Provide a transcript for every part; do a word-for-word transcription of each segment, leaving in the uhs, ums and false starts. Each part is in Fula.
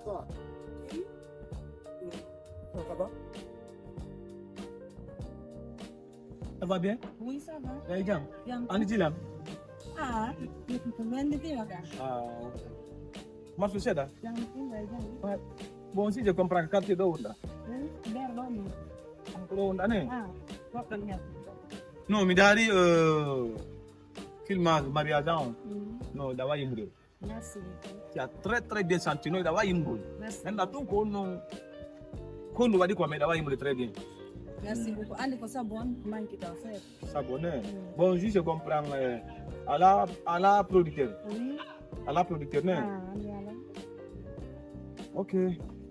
Ça va? Ça va bien? Oui, ça va. Yaa ngi jàmm? Yaa ngi Ani ci lan? Ah, yëpp ko mel ni fii la. Ah, ok. Marché Seda? Yaa ngi fi, yaa ngi jàmm? Ouais. Bon, si je comprends, quartier ɗo wonɗa? Oui, nder ɗo mi. Ɗo wonɗa ne? Ah, goɗɗo ñaar. Non, mi daari, euh, filmage mariage on. Mm. Non, da wayi mu de. Merci beaucoup. Tu as très, très bien senti. No, da wayi mu. Merci. Nanda beaucoup. Tun ko no, ko no waɗi ko, mais da wayi mu très bien. Merci beaucoup. Andi ko sabon manki ta faire. Sabon, eh? Mm. Bon, je, je comprends, euh, ala, ala producteur. Oui. Ala producteur, ne? Ah, ami ala. Ok.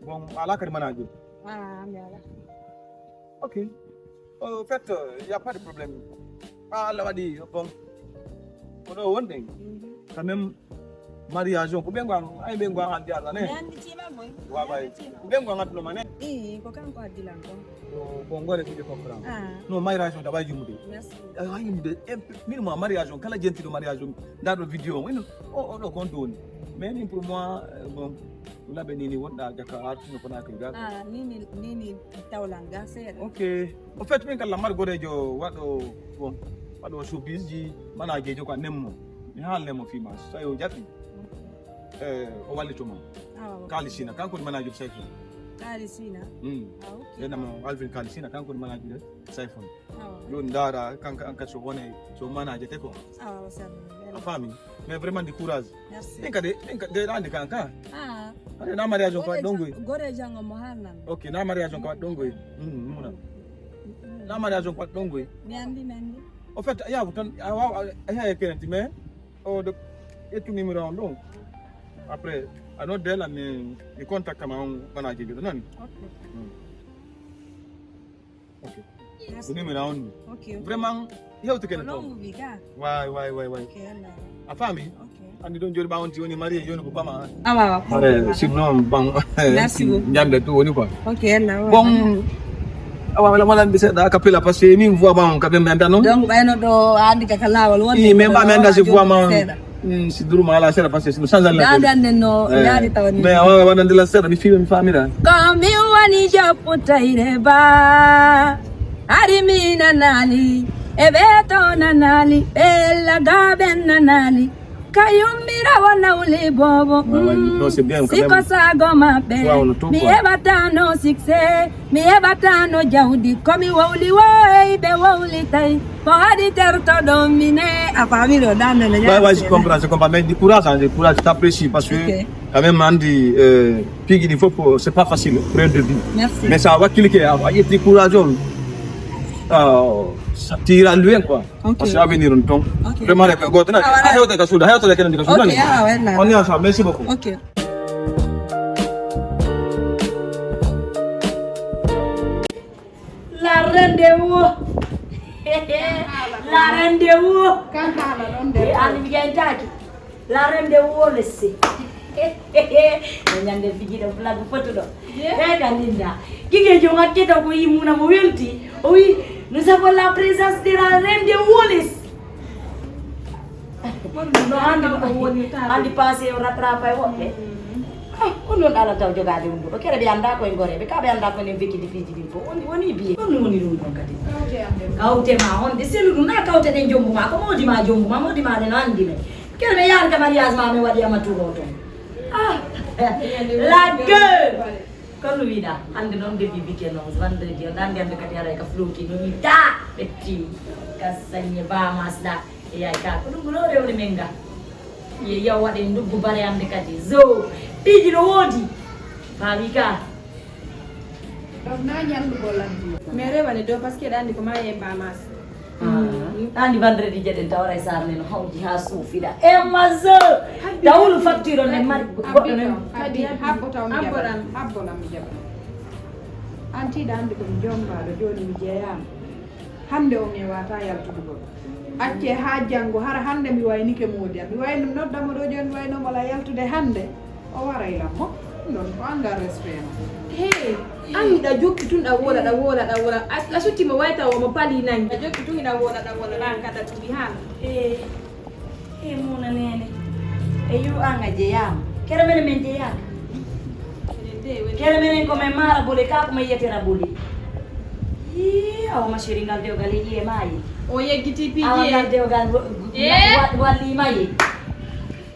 Bon, ala kadi manager. Ah, ami ala. Ok. Au fait, il n'y a pas de problème. Ah, Allah waɗi, bon. Ko ɗo wonɗen. Mhm. Quand même, mariage on, ko ɓe gwan, ay ɓe gwan hande Allah ne. Mi anndi tima moy. Wa, wa. Mi anndi tima. Ko ɓe gwan adduno ma ne. Ii, ko kanko addi lan kon. Ko, bon, ngore ko je comprendre. Ah. No, mariage on, da wayi yumude. Merci. Da wayi yumude. Em, min mo mariage on, kala jentiɗo mariage on, nda ɗo vidéo on. Ino, o, o ɗo kon ɗoni. Mais min pour moi, euh, bon, Wula ɓe nini wonɗa jaka artuno Conakry ga. Ah, nini, nini tawlan ga seeɗa. Ok. Au fait, min kala mar gorejo waɗo, bon, waɗo showbiz ji, managejo ko nemmo. Mi haalne mo fima, so tawi o jaɓi. Ok. Eh, o wallito ma. Ah, ok. Kalisina, kanko woni manager Sayfun. Kalisina? Mm. Ah, ok. Ena mo Alvin Kalisina, kanko woni manager Sayfun. Awa. Joni ndaara, kanka, an kadi so wone, so manager te ko. Awa, o salmini. A faami? Mais vraiment, du courage. Merci. Ɗin kadi, ɗin kadi, ɗe ɗande kanka. Ah. Ade na mariage on ko waɗi ɗon goy. Gore jango mo haalnan. Ok, na mariage on ko waɗi ɗon goy. Mm, muna. Mm. Na mariage on ko waɗi ɗon goy. Mi anndi, mi anndi. Au fait, a yaw tan, a waw, a, a yaw e kenenti, mais o de, ƴettu numéro on ɗon. Après, a nodde lan mi, mi contact ma on manager ɗo nani. Ok. Mm. Ok. Merci. Ko numéro on ni. Ok, ok. Vraiment, hewti kene ko toon. Longu wi ka. Way, way, way, way. Ok, Allah. A faami? Ok. Andi ɗon joni ɓa on ti woni marié, joni ko bama. Awa, awa. Are, sinon, bon. Merci beaucoup. Njande to woni quoi. Ok, Allah. Bon, awa, wala, wala mbi seeɗa a cappella, parce que min voix ma on quand même mi anda non. Donc, ɓayno ɗo a andi ka lawol wonde. Ii, mais mba mi anda si voix ma on. Seeɗa. Mm, si duruma ala seeɗa, parce que no change la. Dande ande no, eh, yaari tawa ni. Mais a wawa waɗande la seeɗa, mi fiiɓa, mi faamira. Ko min woni jopputayre ba. Hari mi nanaali, e ɓe to nanaali, ɓe ella gaben nanaali. Ka yummira wo nawli bobo. Ouais, ouais, non, c'est bien, quand même. Siko sago maɓɓe. Waaw, no to mi quoi. Heɓatano succès. Mi heɓatano jawdi, ko mi wowli woy, ɓe wowlitay. Ko haɗi tertoɗon mine, a faami ɗo, dande no. Ouais, ouais, je comprends, je comprends. Mais du courage, hein, du courage, je t'apprécie parce que, ok, quand même, andi, euh, piiji ɗi fof, c'est pas facile, période de vie. Merci. Mais ça va cliquer, a ƴetti courage on, euh, ça t'ira loin, quoi. Ok. Parce que avenir on ton. Ok. Vraiment, rek, goto na. Ah, voilà. A hewta ka suudu, a hewta ka kenen ka suudu. Ok, ah, ouais, là. On est ensemble. Merci beaucoup. Ok. La rendez-vous. La rendez-vous. Kan haala ɗon de. Eh, an mi jantaki. La rendez-vous le se. No ñande fijiɗo flag foto ɗo. Ye. Ɓe ka linda. Gige jom hakketa ko yimuna mo welti. O wi, nous avons la présence de la reine des Woles. No hande ko woni taade. Hande passé o rattrape e woɓɓe. Mm. Ah, ko non ala taw jogaade ɗum ɗo. Kere ɓe annda ko e gore. Ɓe ka ɓe annda ko nen vekki di piiji ɗin fof. Woni, woni biye. Ɗum woni ɗum ɗon kadi. Kawte am ɗen. Kawte ma honde selu ɗum na kawte ɗen jombu ma. Ko modi ma jombu ma, modi ma ɗen no anndi men. Kere ɓe yaari ka mariage ma men waɗi ama tour o ton. Ah, la gueule. Kono wiɗa, hannde noon debbi bike noon, vendredi, on ɗan gannde kadi haray ka floki, no mi ta, ɓetti, ka sañe ba masla, e yaay ka, ko ɗum no rewde men ga. Ye yaw waɗe nduggu bare am nde kadi, zo, piiji no woodi, faawi ka. Ɗon na ñallugol am. Mais rewane dow, parce que ɗa anndi ko ma e ba mas. Ah, andi vendredi jeɗen taw ray sar nen hawji ha suufiɗa. E mazo. Tawul facture on en mari goɗɗo nen. Kadi habbo taw mi jaɓa. Habbo lam, habbo lam mi jaɓa. An tiɗa andi ko mi jombaɗo joni mi jeeyama. Hande o mi wata yaltudugol. Acce ha jango hara hande mi waynike modi am. Mi wayno nodda mo ɗo joni mi wayno mo la yaltude hande. O waray lammo. Ɗum ɗon ko angal respect no. Hey, an miɗa jokki tun ɗa wola, ɗa wola, ɗa wola. A, a sutti mo wayta o mo pali nayi. A jokki tun ina wola, ɗa wola, ɗa kada tubi hala. Eh, eh, Muna nene. E yo an a jeyama. Kere mene men jeyaka. Kere menen ko men maara bole, ka ko men yetera bole. Ii, awa ma chérie, ngal dewgal e ƴiye maayi. O yeggiti piiji awa e ngal dewgal wa-, eh? Wa-, walli maayi.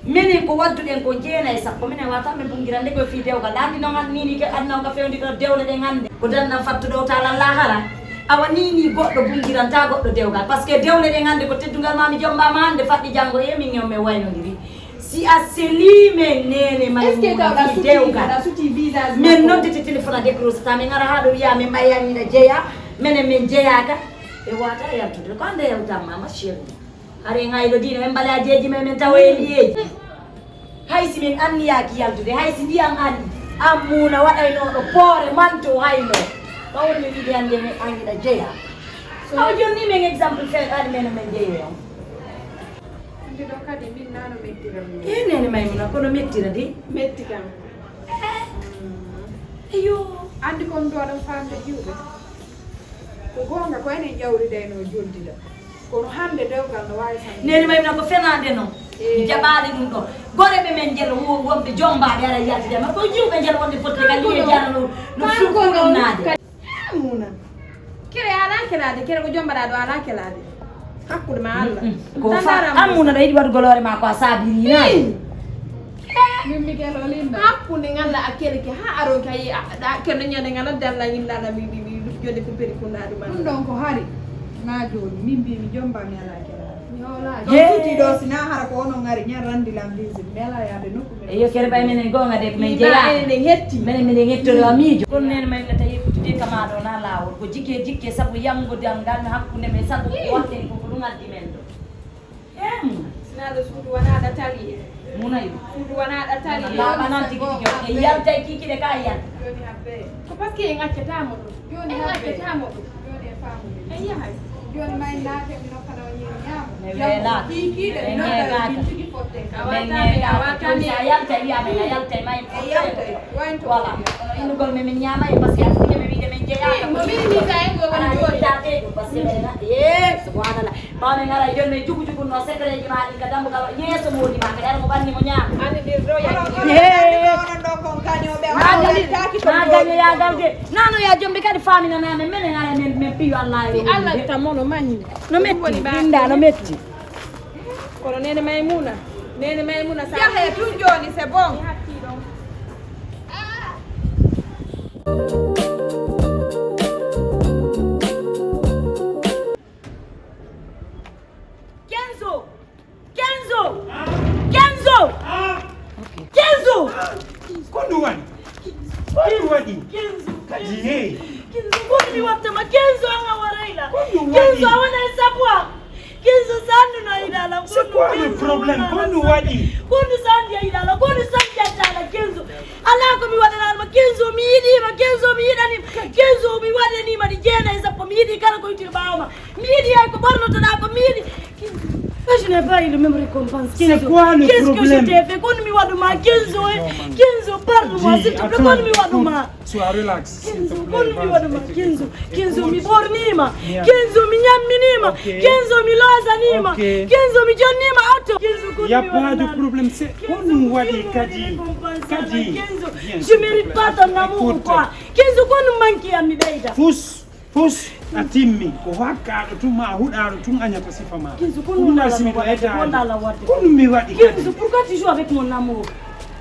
Menen ko wadduɗen ko jeena e sappo, minen wata men bungirande ko fii dewgal. Andi non an nini ke adna on ka fewndi ɗo dewle ɗen hande. Ko dandan fattuɗo o taala lahara. Awa nini goɗɗo bungiranta goɗɗo dewgal. Parce que dewle ɗen hande ko teddungal ma mi jomba ma hande faɗɗi jango e min e on men waynodiri. Si a selii men neene may Est-ce que mum kawɗa fii suti dewgal. Aɗa suti visage men makko. Noddete téléphone a décroche ta, men ara haa ɗo wiya men ɓay an ina jeya, menen men jeyaka. E wata yaltude ko ande yewtamma ma chérie. Hare en haylo dina men mbala jeeji men men tawa e liyeji. Hay si men anniyaki yaltude, hay si ndiyan ari, an muna waɗaynoɗo poore manto hayno. Ɓawol mi wiide ande men an ina jeya. Awa jonni men exemple fe ari men men jeyo. Andi ɗo kadi min nano mettira min. E nene Maymuna kono mettira de. Metti kam. Eyo. Andi kon ɗo ɗon famde jiwɓe. Ko gonga ko enen ƴawridayno jontida. Kono hande dewgal no wawi tan. Nene Maymuna ko fenade no. Eh. Mi jaɓali ɗum ɗo. Goreɓe men jelo wo-, wonɓe jombaɓe ara yaltide ma ko jiwɓe jelo wonde fotte ka liye jara no. No fuɗɗum naade. Muna. Kere ala kelade, kere ko jombaɗa ɗo ala kelade. Hakkude ma Allah. Ko fa an muna ɗo yiɗi waɗugol hoore ma ko a sabiri na. Min mi gelo linda. Hakkude ngalla a kelke ha aron ka yi a da keno nyande ngala dalla yindana mi mi mi jode ko peri kunda du man. Ɗum ɗon ko hari. Na joni min mbi mi jomba mi ala kelade. Ɗon suti ɗo sina hara ko onon ngari nyan randi lam visite mi ala yaade nokku. Eyo kere ɓay menen gonga de ko men jeya. Menen minen hettori a miijo. Kono nene may lata yekkutude kama ɗo na lawol ko jikke jikke sabu yamgo dam ngal no hakkunde men sabu ko watten ko ko ɗum addi men ɗo. Em. Sinaɗo suudu wanaɗa tali. Munayi. Suudu wanaɗa tali. Laɓanan tigi tigi e yaltay kiki de ka yal. Joni habbe. Ko parce que en accatamo ɗum. Joni en accatamo ɗum. Joni e famude. En yahay. Joni may naate mi nokkana o ñiiri ñaamo. Mi weelaaka. Kiikiiɗe mi nokkana min tigi fotte. A wataami a wataami. Sa yaltay wiya men a yaltay may. E yaltay. Waynto. Voilà. Kono innugol men min ñaama e parce que a fike mi wiide men jeyaaka. Mo min mi sa en go woni joni. Taate ɗum parce que men na. Eh, subhanallah. Ɓawo min ngara joni min jugu jugu no secret ji ma ɗin ka dambugal yeeso mo woni ma ka yar mo banni mo ñaama. Andi dir do ya. Onon ɗo kon kañoɓe. Ma gañe ya galde. Nano ya jomɓe kadi faminana men menen ara men men piyo Allah e. Allah tamono mahini. No metti binda no metti. Kono nene Maymuna. Nene Maymuna sa. Yahe tun joni c'est bon. Kenzo! Kenzo! Kenzo! Kenzo! Ko ɗum waɗi? Ko ɗum waɗi? Kenzo! Kadi, hey! Kenzo, ko mi watta ma? Kenzo, an a warayla. Ko ɗum waɗi? Kenzo, a wona e sabu am. Kenzo, sa annduno a yiɗa lam. C'est quoi le problème? Ko ɗum waɗi? Ko ɗum sa anndi a yiɗa lam. Ko ɗum sa anndi a yiɗa lam, Kenzo. Alaa ko mi waɗanaa ma. Kenzo, mi yiɗii ma. Kenzo, mi yiɗanii ma. Kenzo, mi waɗanii ma ɗi jeenayi sappo. Mi yiɗii kala ko ittiri ɓaawo ma. Mi yiɗi hay ko ɓornotoɗaa ko mi yiɗi. Kenzo, je n'ai pas eu le même récompense. C'est quoi le problème? Qu'est-ce que je t'ai fait? Kono mi waɗu ma Kenzo, eh. Kenzo, pardon moi, s'il te plaît, kono mi waɗu ma. Sois relax, s'il te plaît. Kenzo, kono mi waɗu ma Kenzo. Kenzo, mi ɓornii ma. Kenzo, mi ñammini ma. Kenzo, mi loosanii ma. Kenzo, mi jonnii ma auto. Kenzo, kono mi waɗu ma. Il y a pas de problème, c'est kono mi waɗi kadi. Kadi. Kenzo, je mérite pas ton amour ou quoi? Kenzo, kono manki am mi ɓeyda. Fus. Fus a timmi ko hakkaaɗo tun ma huɗaaɗo tun añata sifa ma. Kenzo, ko ɗum ɗa simi ɗo etaade. Ko ɗum mi waɗi kadi. Kenzo, pourquoi tu joues avec mon amour?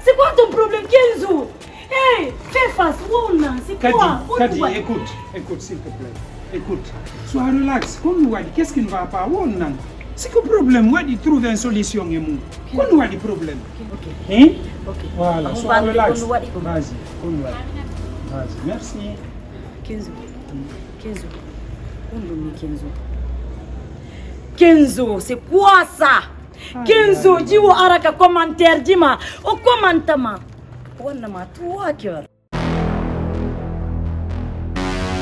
C'est quoi ton problème, Kenzo? Hey, fais face, wonna, c'est quoi? Kadi, kadi, écoute, écoute, s'il te plaît. Écoute, sois relax. Ko ɗum waɗi, qu'est-ce qui ne va pas? Wonnan. Si ko problème waɗi, trouve une solution e mum. Ko ɗum waɗi problème. Hein? Voilà, sois relax. Vas-y, ko ɗum waɗi. Vas-y, merci. Kenzo. Kenzo. Honɗum ni Kenzo? Kenzo, c'est quoi ça? Kenzo, jiwo ara ka commentaire ji ma. O commente ma. Wonna ma trois cœurs.